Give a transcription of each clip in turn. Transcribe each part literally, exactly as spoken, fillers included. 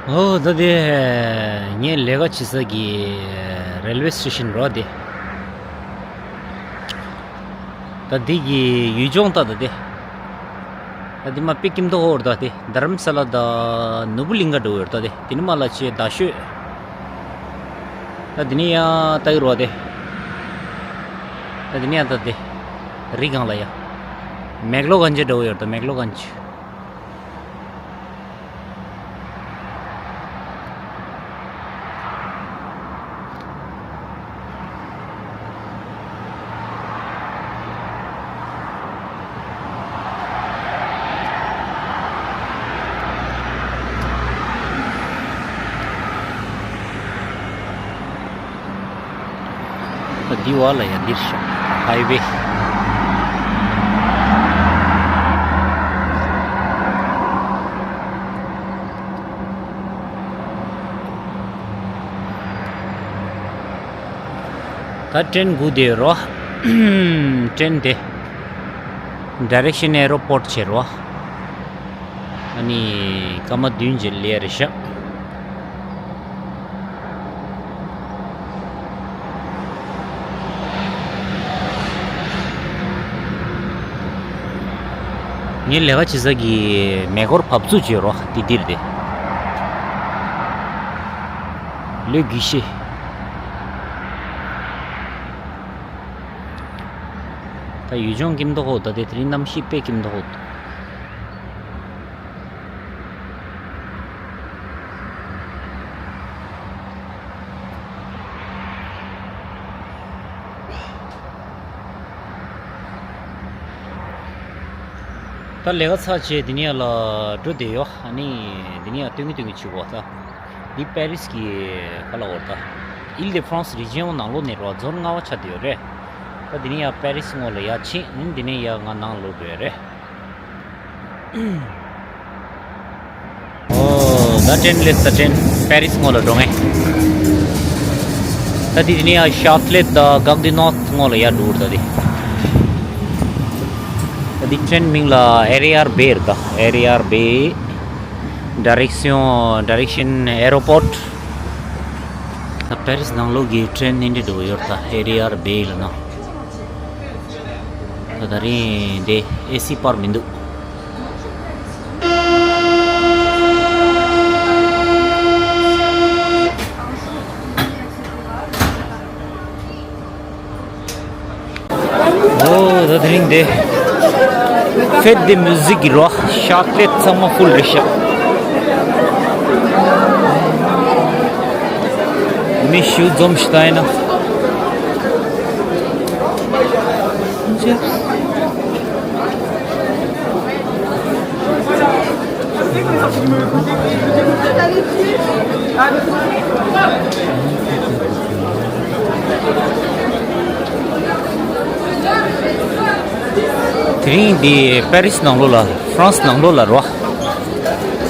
ཨོ་ད་དེ་ངས་ལས་ཀ་བྱེད་ས་གི་རེལ་ཝེ་སི་ཊེ་ཤན་རོ་དེ། ད་འདི་གི་ཡུལ་ལྗོངས་ད་ད་དེ། ད་འདི་མ་པེ་ཀིམ་ཏོ་ཧོར་ད་དེ་དྷ་རམ་ས་ལ་ད་ནུབ་བུ་གླིང་ག་འགྲོ་ཡོད་ད་དེ། དེ་ནི་མ་ལ་ཆེ་ད་ཤོད། ད་འདི་ནི་ཡང་ད་གི་རོ་དེ། ད་འདི་ནི་ཡང་ད་དེ་རི་སྒང་ལ་ཡ་མེག་ལོ་གན་ཇི་འགྲོ་ཡོད་ད་མེག་ལོ་གན་ཇི། ད་འདི་བ་ལ་ཡ་འདིར་ཤོག་ཧའི་ཝེ། ད་ཊེན་སྒུག་བསྡད་ཡོད་རོ། ཊེན་དེ་ཌའི་རེག་ཤན་ཨེ་རོ་པོར་ཊི་བྱེད་རོ། ཨ་ནི་སྐར་མ་བདུན་ཅིག་ལས་རེད་ཤག་ངའི་ལས་ཀ་བྱེད་ས་གི་མེ་འཁོར་བབས་ཚུགས་བྱེད་རོགས་དེ་འདིར་དེ། ལོས་གི་ཤེས། ད་ཡུལ་ལྗོངས་ཀིམ་མདོག་ཧོ་ད་དེ་དེ་རིང་གནམ་གཤིས་དཔེ་ཀིམ་མདོག་ཧོ། ད་ལས་ཀ་ཚར་རྗེས་འདི་ནས་ལ་འགྲོ་བསྡད་ཡོད། ཨ་ནི་འདི་ནས་སྟོན་གི་སྟོན་གི་བྱེད་གོ་ད། འདི་པེ་རིས་ཀྱི་ཁ་ལ་འོར་ད། ཨིལ་དེ་ཧྥ་རན་སི་རི་ཇན་ནང་ལོགས་ནས་རོ་ཛོན་ལྔ་པ་ཆགས་བསྡད་ཡོད་རེད། ད་འདི་ནས་ཡ་པེ་རིས་སྔོན་ལ་ཡ་ཕྱིན་ཨ་ནི་འདི་ནས་ཡ་ང་ནང་ལོགས་འགྲོ་ཡོད་རེད། ཨོ་ད་ཊེན་སླེབས་ད་ཊེན་པེ་རིས་སྔོན་ལ་འགྲོ་ངེས། ད་འདི་ནས་ཡ་ཤར་ཊི་ལེ་ད་གག་དི་ནོར་ཐི་སྔོན་ལ་ཡ་འགྲོ་ད་འདི། ད་འདི་ཊེན་མིང་ལ་ཨེ་རི་ཨར་བེ་རེད་ད། ཨེ་རི་ཨར་བེ། ཌའི་རེག་ཤན་ཌའི་རེག་ཤན་ཨེ་རོ་པོར་ཊི། ད་པེ་རིས་ནང་ལོགས་ཀྱི་ཊེན་ནི་འདྲ་འགྲོ་ཡོད་ད་ཨེ་རི་ཨར་བེ་ལ་ན། ད་ད་རིང་འདི་ཨེ་སི་པར་མི་འདུག་ཨོ་ད་དེ་རིང་འདི་ཕེད་དི་མུ་ཟིག་གི་རོ་ཤར་ཊི་ལེ་ཚང་མ་ཕུལ་རེད་ཤག་མི་ཞུ་འཛོམས་ཤི་ད་ཡིན་ན། དེ་རིང་འདི་པེ་རིས་ནང་ལོགས་ལ་ཧྥ་རན་སི་ནང་ལོགས་ལ་རོ།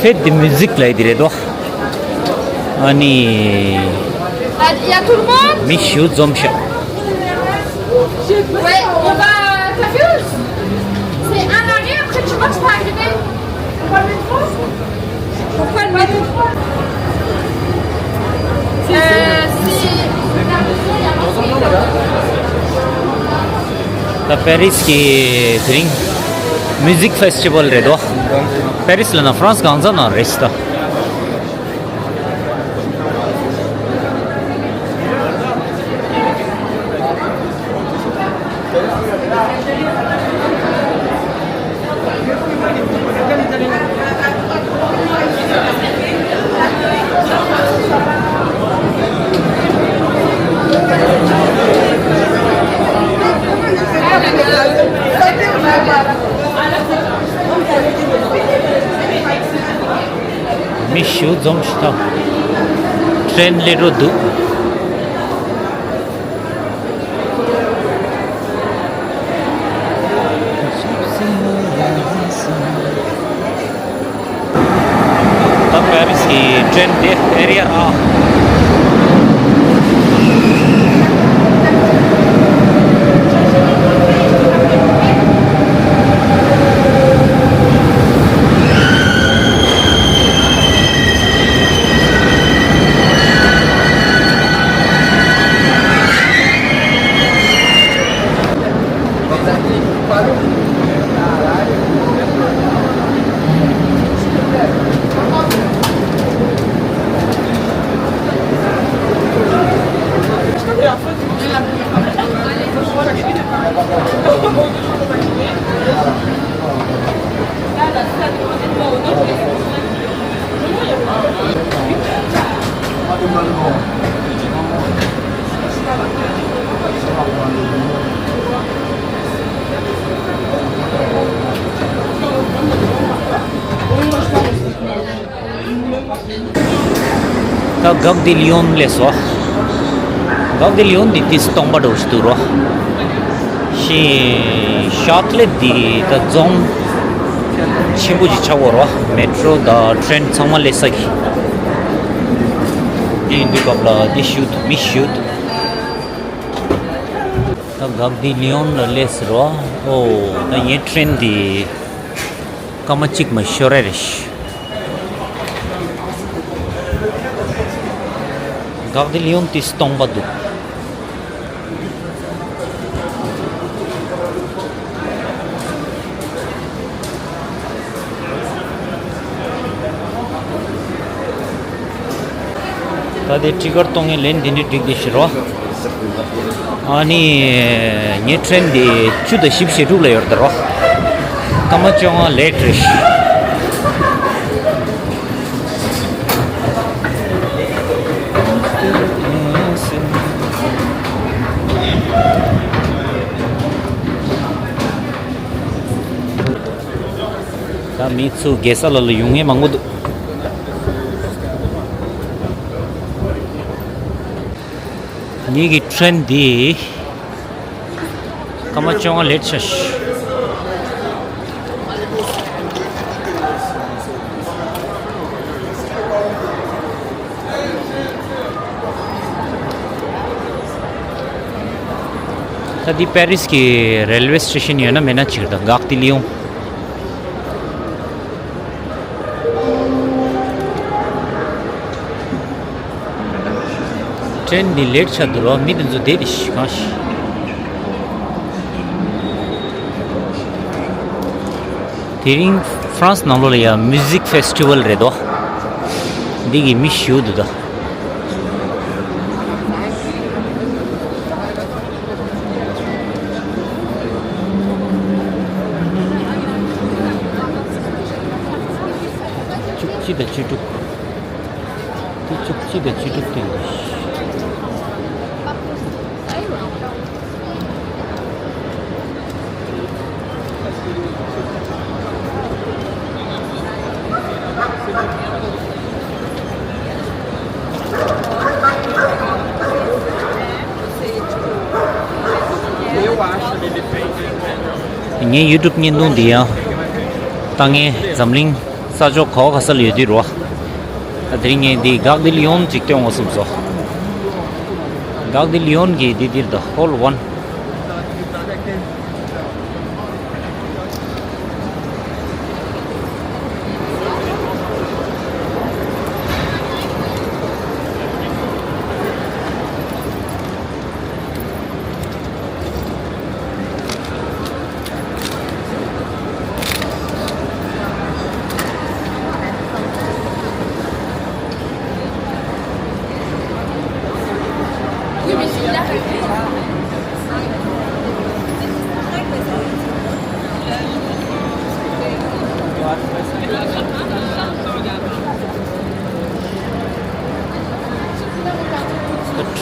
ཕེད་དི་མུ་ཟིག་ལབ་ཡས་དེ་རེད་དོ། ཨ་ནི། Il y a tout le monde? མི་ཞུ་འཛོམས་ཤག Ouais, on va. T'as vu? C'est un arrêt, après tu vois, tu peux arriver. Pourquoi le métro? Pourquoi le métro? Euh, c'est. ད་པེ་རིས་ཀྱི་དེ་རིང་མུ་ཟིག་ཕེ་སི་ཊི་བལ་རེད་དོ། པེ་རིས་ལ་ན་ཧྥ་རན་སི་གང་ས་ན་རེད་ད། མི་ཞུ་འཛོམས་ཤི་ཐོག་ཊེན་སླེབས་འགྲོ་འདུག་ད་པེ་རི་སི་གི་ཊེན་དེ་ཨེ་རི་ཡ་ར། ད་གག་དི་ལི་ཡོན་སླེབས་སོང་། གག་དི་ལི་ཡོན་འདི་ཏིས་སྟོང་པ་འདྲ་བོ་ཞིག་འདུག་རོ། ཤི་ཤར་ལེ་འདི་ད་རྫོང་ཆེན་པོ་ཞིག་ཆགས་ཡོད་རོ། མེ་ཏྲོ་དང་ཊེན་ཚང་མ་སླེབས་ས་གི། འདི་འདི་སྐབས་ལ་འདི་ཞུ་ཐུབ་མི་ཞུ་ཐུབ། ད་གག་དི་ལི་ཡོན་ལ་སླེབས་སོང་རོ། ཨོ་ད་ངའི་ཊེན་འདི་སྐར་མ་གཅིག་མ་ཤོར་རེ་རེད། གག་དི་ལི་ཡོན་ཏིས་སྟོང་པ་འདུག། ད་དེ་ཊི་ཀེ་ཊི་གཏོང་མཁན་ལན་འདི་འདྲའི་འགྲིག་དེ་ཤི་རོ། ཨ་ནི་ངའི་ཊེན་འདི་བཅུ་དང་བཞི་བཅུ་དྲུག་ལ་ཡོད་རེད་དོ། སྐར་མ་བཅོ་ལྔ་ལེ་ཊི་རེད་ཤི། ད་མི་ཚོ་རྒྱལ་ས་ལ་ལ་ཡོང་མཁན་མང་པོ་འདུག། ངེད་ཀྱི་ཊེན་འདི་སྐར་མ་བཅོ་ལྔ་ལེ་ཊི་ཆགས་ཤག། ད་འདི་པེ་རིས་ཀྱི་རེལ་ཝེ་སི་ཊེ་ཤན་ཡོད་ན་མེད་ན་ཅིག་རེད། ད་གག་དི་ལི་ཡོན། ཊེན་འདི་ལེ་ཊི་ཆགས་འདུག་རོ། མི་དེ་ཚོ་བསྡད་དེ་ཤི་གང་ཤི། དེ་རིང་ཧྥ་རན་སི་ནང་ལོགས་ལ་ཡ་མུ་ཟིག་ཕེ་སི་ཊི་ཝལ་རེད་དོ། འདི་གི་མི་ཞུ་འདུག་ད། བཅུ་གཅིག་དང་བཅུ་དྲུག། དེ་བཅུ་གཅིག་དང་བཅུ་དྲུག་སྟེང་དུ། ངའི་ཡུ་ཊུབ་བརྙན་ཐུང་འདི་ཡང་ལྟ་མཁན་འཛམ་གླིང་ས་ཕྱོགས་ག་བ་ག་ས་ལ་ཡོད་དུས་རོ། ད་དེ་རིང་ངས་འདི་གག་དི་ལི་ཡོན་ཅིག་སྟོན་དགོས་བསམ་སོང་། གག་དི་ལི་ཡོན་གྱི་འདི་འདིར་ད་ཧོལ་ཝན།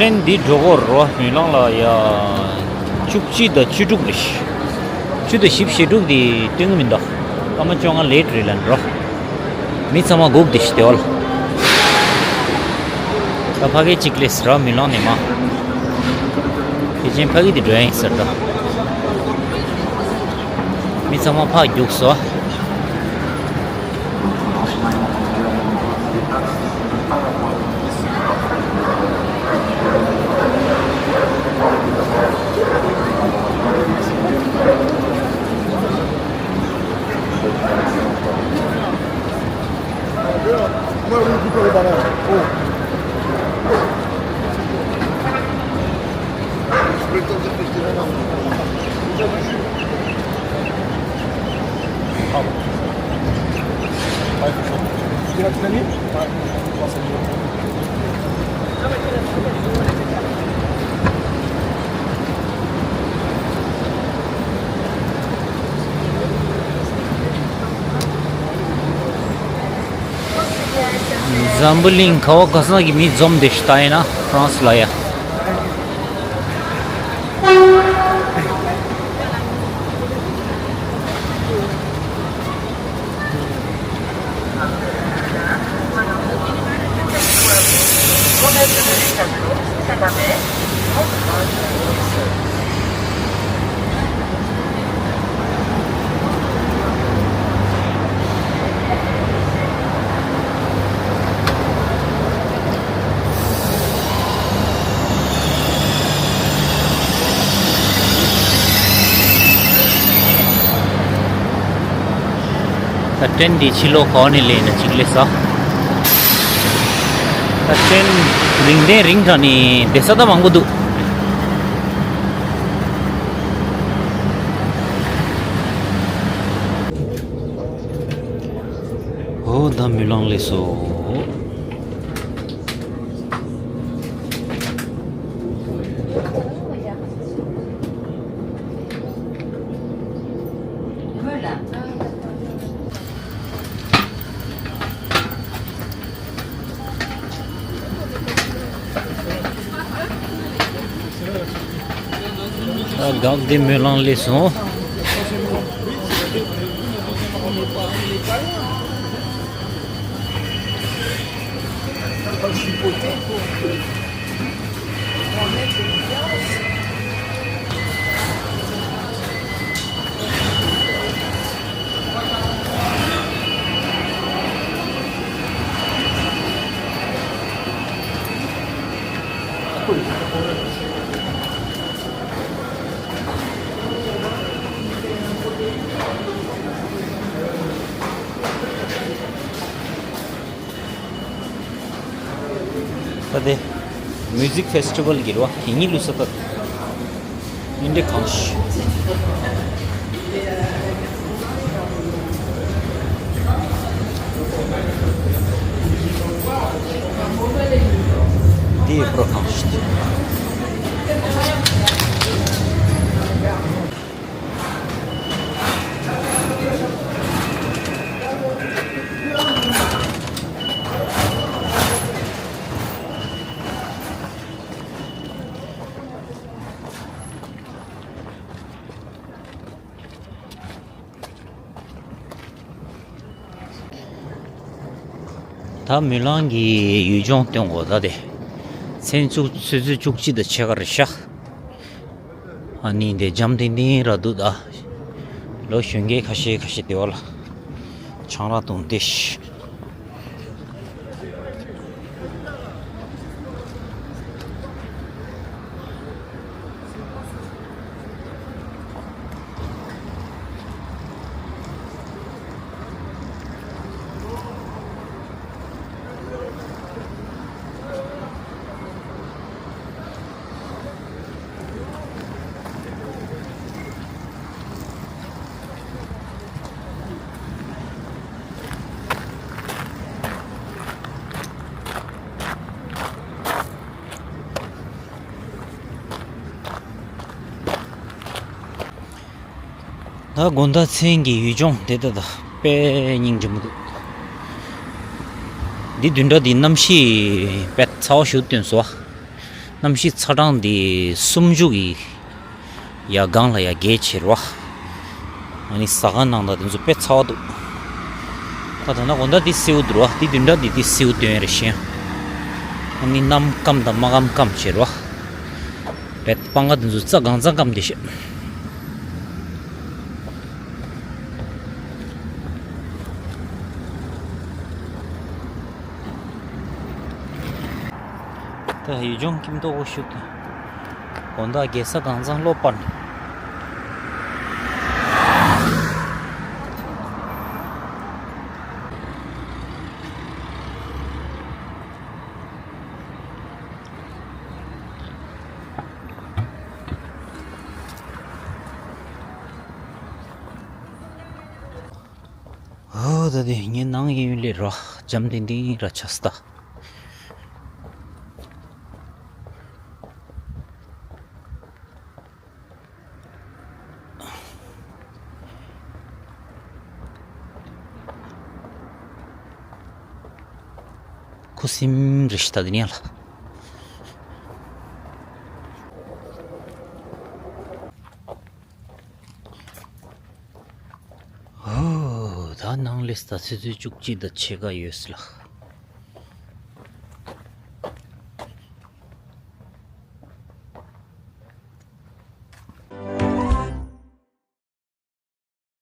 ཊེན་འདི་འགྲོ་གི་རེད་རོ། མི་ལང་ལ་ཡ། བཅུ་གཅིག་དང་བཅུ་དྲུག་རེད། བཅུ་དང་བཞི་བཅུ་དྲུག་འདི་སྟོན་གི་མི་འདུག། སྐར་མ་བཅོ་ལྔ་ལེ་ཊི་རེད་ལབ་འགྲོ། མི་ཚང་མ་སྒུག་བསྡད་ཤག་དེ་བ་ལ། ད་ཕ་གི་གཅིག་སླེབས་ར་མི་ལང་ནས་མ། དེ་ཅན་ཕ་གི་འདི་འགྲོ་ཡ་ཡིན་ཟེར་ད། མི་ཚང་མ་ཕར་རྒྱུགས་སོང་། འཛམ་བུ་གླིང་ག་བ་ག་ས་གི་མི་འཛོམས་བསྡད་ཤག་ད་ཡིན་ན་ཧྥ་རན་སི་ལ་ཡ། ད་ཊེན་འདི་ཕྱི་ལོགས་ག་ནས་སླེབས་ན་གཅིག་སླེབས་ས། ད་ཊེན་རིང་ནས་རིང་དྲགས་ནས་བསྡད་ས་ད་མང་པོ་འདུག་ཨོ་ད་མུན་ལང་སླེབས་སོང་། ཨ་གག་འདི་མུན་ལང་སླེབས་སོང་། ད་དེ་མུ་ཟིག་ཕེ་སི་ཊི་ཝལ་གྱི་རེད་བ། དེ་གཉིས་ལུས་ས་ད། ཨིན་འདྲེ་གང་ཞིག་འདི་ཡི་པྲོ་གང་ཞིག་ད་མུན་ལང་གི་ཡུལ་ལྗོངས་སྟོན་གོ་ད་དེ། མཚན་བཅུ་ཆུ་ཚོད་བཅུ་གཅིག་དང་ཕྱེད་ཀ་རེད་ཤག་ཨ་ནི་འདི་འཇམ་ཐིང་ཐིང་ར་འདུག་ད། ལོ་གཞོན་སྐྱེས་ཁ་ཤས་ཁ་ཤས་དེ་བ་ལ། ཆང་རག་འཐུང་བསྡད་ཤག་ད་དགོང་དག་མཚན་གྱི་ཡུལ་ལྗོངས་དེ་ལྟ་ད་དཔེ་སྙིང་རྗེ་མོ་འདུག་འདི་བདུན་ཕྲག་འདི་གནམ་གཤིས་དཔེ་ཚ་བ་ཞིག་སྟོན་སོང་བ། གནམ་གཤིས་ཚ་གྲང་འདི་སུམ་ཅུ་གི་ཡར་སྒང་ལ་ཡར་རྒྱས་ཕྱིར་བ། ཨ་ནི་ཟ་ཁང་ནང་དང་དེ་ཚོ་དཔེ་ཚ་བ་འདུག་ད་ད་ན་དགོང་དག་འདི་སེའུ་འདུག་བ། འདི་བདུན་ཕྲག་འདི་འདི་སེའུ་སྟོན་རེ་ཤེས། ཨ་ནི་གནམ་སྐམ་དང་མ་སྐམ་སྐམ་ཕྱིར་བ། བེད་སྤང་ག་དེ་ཚོ་རྩ་གང་ཚ་སྐམ་དེ་ཤེས། ད་ཡུལ་ལྗོངས་ཁྱིམ་ཐོག་གོ་ཤུགས་དང་། དགོང་དག་རྒྱལ་ས་གང་ཚང་གློག་སྤར་ནས། ཨོ་ད་དེ་ངའི་ནང་གི་ཡུན་ལས་རོ་འཇམ་ཏིང་ཏིང་ར་ཆགས་སོང་ད། ཁུ་སིམ་རེ་ཞིག་ད་དེ་ནས་ལ། ཧོ། ད་ནང་ལས་ད་ཆུ་ཚོད་བཅུ་གཅིག་དང་ཕྱེད་ཀ་ཡོད་ལ།